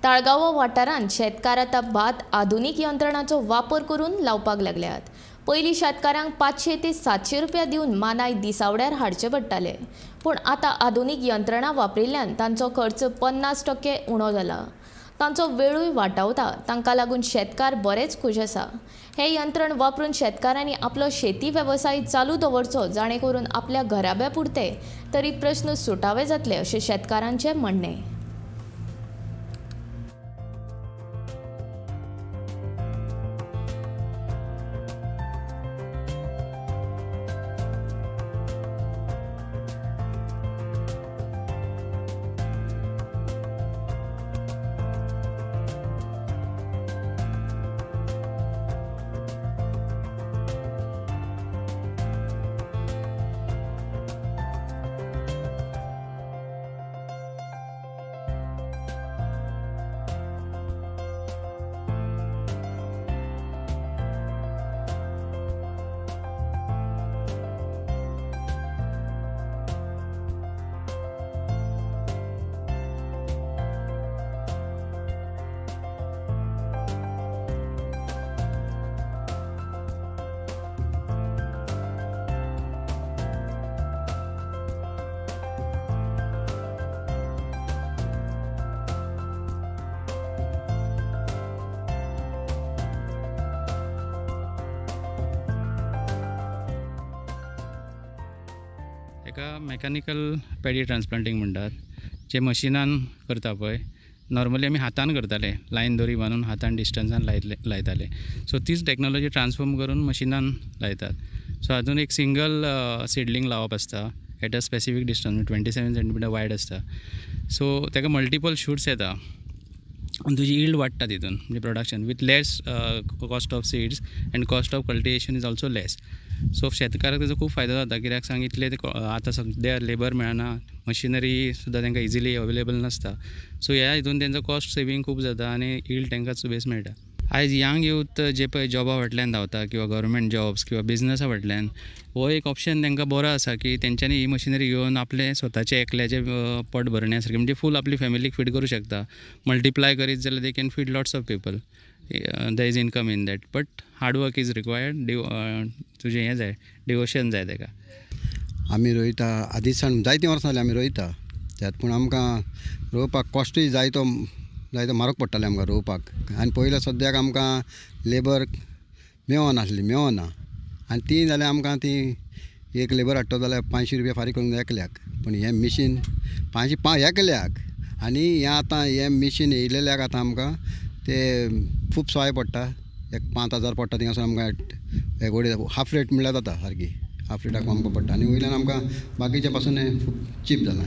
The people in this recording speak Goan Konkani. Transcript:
ताळगांव वाठारांत शेतकार आतां भात आधुनीक यंत्रणाचो वापर करून लावपाक लागल्यात. पयलीं शेतकारांक 500 ते 700 रुपया दिवन मानाय दिसावड्यार हाडचे पडटाले, पूण आतां आधुनीक यंत्रणा वापरिल्ल्यान तांचो खर्च 50% उणो जाला. तांचो वेळूय वाटावता. तांकां लागून शेतकार बरेच खूश आसा. हे यंत्रण वापरून शेतकारांनी आपलो शेती वेवसाय चालू दवरचो, जाणे करून आपल्या घराब्या पुरते तरी प्रश्न सुटावे जातले अशें शेतकारांचें म्हणणें. एका मॅकॅनिकल पॅडी ट्रान्सप्लांटींग म्हणटात, जे मशिनान करता पळय. नॉर्मली आमी हातान करताले, लायन दोरी बांदून हातान डिस्टन्सान लायताले. सो तीच टॅक्नोलॉजी ट्रान्सफॉर्म करून मशिनान लायतात. सो हातून एक सिंगल सिडलींग लावप आसता at a specific distance, 27 centimetre wide आसता. सो ताका मल्टिपल शुट्स येता आनी तुजी यील्ड वाडटा तितून, म्हणजे production with less cost of seeds and cost of cultivation is also less. So शेतकाराक तेजो खूब फायदो जाता, कित्याक सांग इतले आतां सद्या लेबर मेळना, मशिनरी सुद्दां तांकां इजिली अवेलेबल नासता. सो ह्या हितून तेंचो कॉस्ट सेवींग खूब जाता आनी यील्ड तांकां सुबेज मेळटा. आयज यंग यूथ जे पळय जॉबा फाटल्यान धांवता किंवा गव्हर्मेंट जॉब्स किंवा बिजनसा फाटल्यान, हो एक ऑप्शन तांकां बरो आसा की तेंच्यांनी ही मशिनरी घेवन आपलें स्वताचें एकल्याचें पोट भरण्या सारकें, म्हणजे फूल आपली फॅमिलीक फीड करूं शकता. मल्टिप्लाय करीत जाल्यार they can feed lots of people. There is income in that, but hard work is required. तुजें हें जाय, डिवोशन जाय ताका. आमी रोयता आदीं सावन जायतीं वर्सां जालीं आमी रोयता त्यात, पूण आमकां रोवपाक कॉस्टूय जायतो जायतो म्हारग पडटालें आमकां रोवपाक. आनी पयलें सद्याक आमकां लेबर मेवनासली, मेवना. आनी ती जाल्यार आमकां ती एक लेबर हाडटलो जाल्यार 500 रुपया फारीक करूंक जाय एकल्याक. पूण हें मिशीन 500 एकल्याक. आनी हें आतां हें मिशीन येयलेल्याक आतां आमकां तें खूब सोय पडटा. एक 5000 पडटा थिंगासून आमकां एक हाफ रेट म्हणल्यार जाता, सारकी हाफ रेटाक आमकां पडटा. आनी वयल्यान आमकां बाकीच्या पासून खूब चीप जालां.